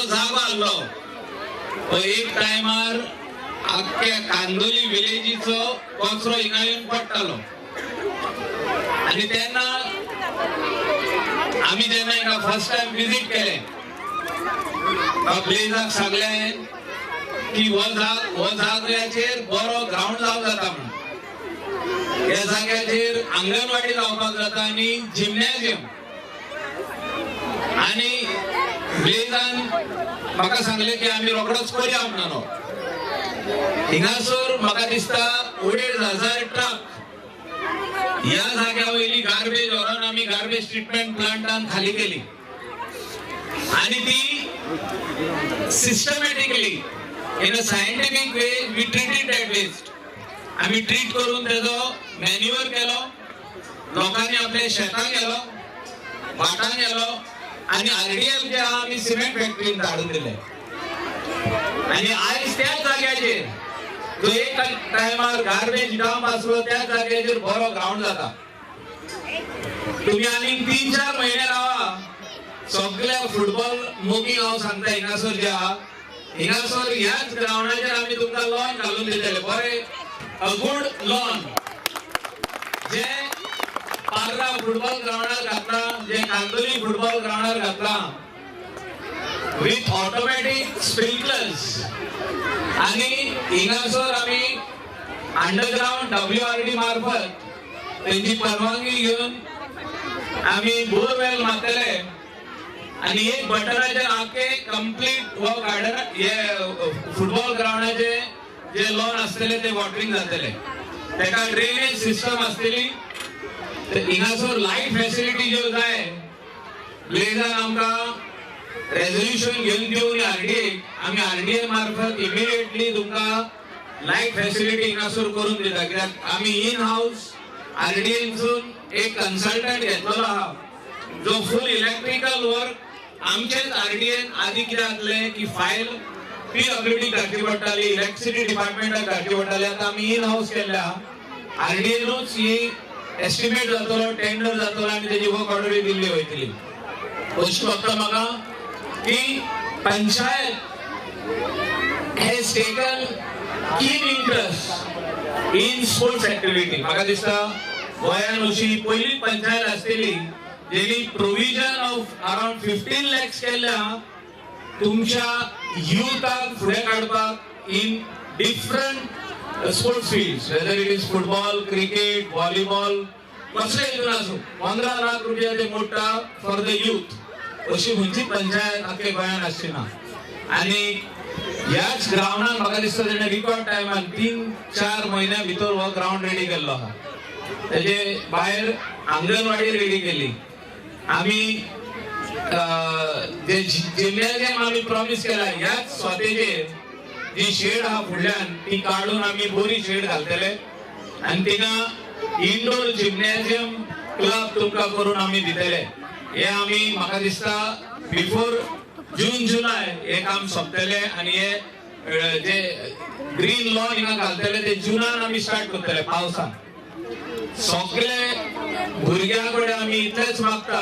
जो जागो आसलो तो एक टायमार आख्या कांदोली विलेजीचो कचरो हिंगा येवन पडटालो आनी तेन्ना आमी जेन्ना हिंगा फर्स्ट टायम विजीट केलें ब्लेजाक सांगलें की हो जाग्याचेर बरो ग्रावंड जावंक जाता म्हणून. ह्या जाग्याचेर अंगणवाडी जावपाक जाता आनी जिम्नॅझियम. आनी ब्लेजान म्हाका सांगलें की आमी रोखडोच करया म्हणून. हिंगासर म्हाका दिसता 1,500 ट्रक ह्या जाग्या वयली गार्बेज व्हरून आमी गार्बेज ट्रिटमेंट प्लांटान खाली केली आनी ती systematically in a scientific way we treated that waste. आमी ट्रीट करून तेजो मॅन्युअर केलो, लोकांनी आपल्या शेतां गेलो, भाटां गेलो आनी आरडीएल जे आहा आमी सिमेंट फॅक्टरीन धाडून दिले. आनी आयज त्याच जाग्याचेर जो एक टायमार गार्बेज डंप आसलो त्या जाग्याचेर बरो ग्रावंड जाता. तुम्ही आनी 3-4 म्हयने रावा, सगळ्या फुटबॉल मोगी हांव सांगता हिंगासर जे आहा हिंगासर ह्याच ग्रावंडाचेर आमी तुमकां लॉन घालून दितले, बरें a good loan J Parra football ग्रावंडार घातला, जे कांदोली फुटबॉल ग्रावंडार घातला विथ ऑटोमॅटीक स्प्रिंकलर्स. आनी हिंगासर आमी अंडरग्रावंड WRD मार्फत तेंची परवानगी घेवन आमी बोरवेल मारतले आनी एक बटनाचेर आख्खे कंप्लीट हो गार्डन हे फुटबॉल ग्रावंडाचे जे लॉन आसतले ते वॉटरिंग जातले. तेका ड्रेनेज सिस्टम आसतली. हिंगासर लायट फॅसिलिटी ज्यो जाय ब्लेजान आमकां रेजोल्युशन घेवन दिवन आरडीए आमी आरडीए मार्फत इमिडिएटली तुमकां लायट फॅसिलिटी हिंगासर करून दिता. कित्याक आमी इन हावस आरडीएनसून एक कन्सल्टंट घेतलेलो आहा जो फूल इलेक्ट्रिकल वर्क आमचेच आरडीएन आदी कितें जातलें की फायल PWD धाडची पडटाली, इलेक्ट्रिसिटी डिपार्टमेंटाक धाडची पडटाली. आतां आमी इन हावस केल्ले आहा. आरडीएनूच ही एस्टिमेट जातलो, टेंडर जातलो आनी तेजी वर्क ऑर्डरूय दिल्ली वयतली. अशी फक्त म्हाका की panchayat has taken keen interest in sports activity. म्हाका दिसता गोंयान अशी पयलीच पंचायत आसतली जेणी प्रोविजन ऑफ अरावंड 15 लॅक्स केल्ले आहा तुमच्या युथाक फुडें काडपाक in different sports field, whether it is football, cricket, volleyball, कसले हितून आसूं 15 लाख रुपया ते मोडटा फॉर the youth. अशी खंयची पंचायत आख्खे गोंयान आसची ना. आनी ह्याच ग्रावंडान म्हाका दिसता तेणे रिकॉर्ड टायमान 3-4 म्हयन्या भितर हो ग्रावंड रेडी केल्लो आहा. तेजे भायर अंगणवाडी रेडी केली आमी. जे जिम्नॅझियम आमी प्रॉमीस केला ह्याच स्वतेचेर जी शेड आहा फुडल्यान ती काडून आमी बरी शेड घालतले आनी थिंगा इनडोर जिम्नॅझियम क्लब तुमकां करून आमी दितले. हे आमी म्हाका दिसता बिफोर जून जुलय हे काम सोंपतले आनी हे जे ग्रीन लॉन हिंगा घालतले ते जुनान आमी स्टार्ट करतले पावसान. सगळे भुरग्यां कडेन आमी इतलेच मागता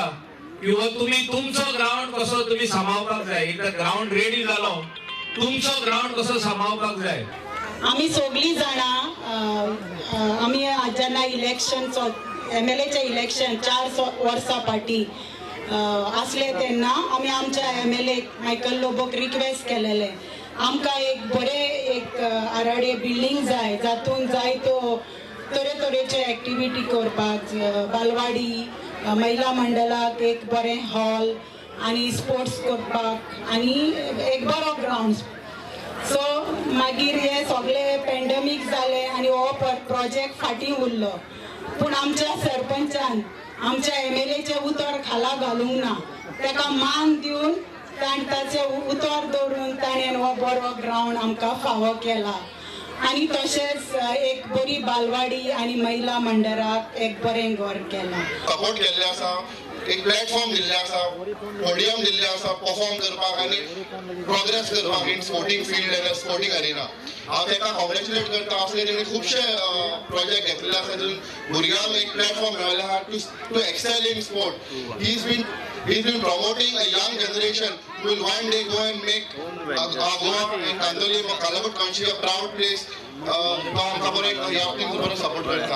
की हो तुमी तुमचो ग्रावंड कसो तुमी सांबाळपाक जाय. एकदां ग्रावंड रेडी जालो तुमचो ग्रावंड कसो सांबाळपाक जाय. आमी सगळीं जाणां आमी जेन्ना इलेक्शन MLAचें इलेक्शन 4 वर्सां फाटीं आसले तेन्ना आमी आमच्या MLA Michael लोबोक रिक्वेस्ट केलेले आमकां एक बरें एक आराडे बिल्डींग जाय जातून जायत्यो तरेतरेचे एक्टिविटी करपाक, बालवाडी, महिला मंडळाक एक बरें हॉल आनी स्पोर्ट्स करपाक आनी एक बरो ग्रावंड. सो मागीर हे सगळे पेंडमीक जाले आनी हो प्रोजेक्ट फाटीं उरलो. पूण आमच्या सरपंचान आमच्या MLAचें उतर खाला घालूंक ना. ताका मान दिवन ताचें उतर दवरून ताणें हो बरो ग्रावंड आमकां फावो केला. आनी तशेंच एक बरी बालवाडी आनी महिला मंडळाक एक बरें घर केलां. सपोर्ट केल्ले आसा, एक प्लॅटफॉर्म दिल्ले आसा, पोडियम दिल्ले आसा परफॉर्म करपाक आनी प्रोग्रेस करपाक in sporting field and sporting arena. हांव ताका कॉंग्रेच्युलेट करता. असले तेणी खुबशे प्रोजेक्ट घेतलेले आसा जितून भुरग्यांक एक प्लॅटफॉर्म मेळ्ळें आहा to excel in sport. He is been He been promoting a young generation will one day go and make Goa and Candolim, Calangute country a proud place. तो आमकां बरें ह्या बाबतींत बरो सपोर्ट करता.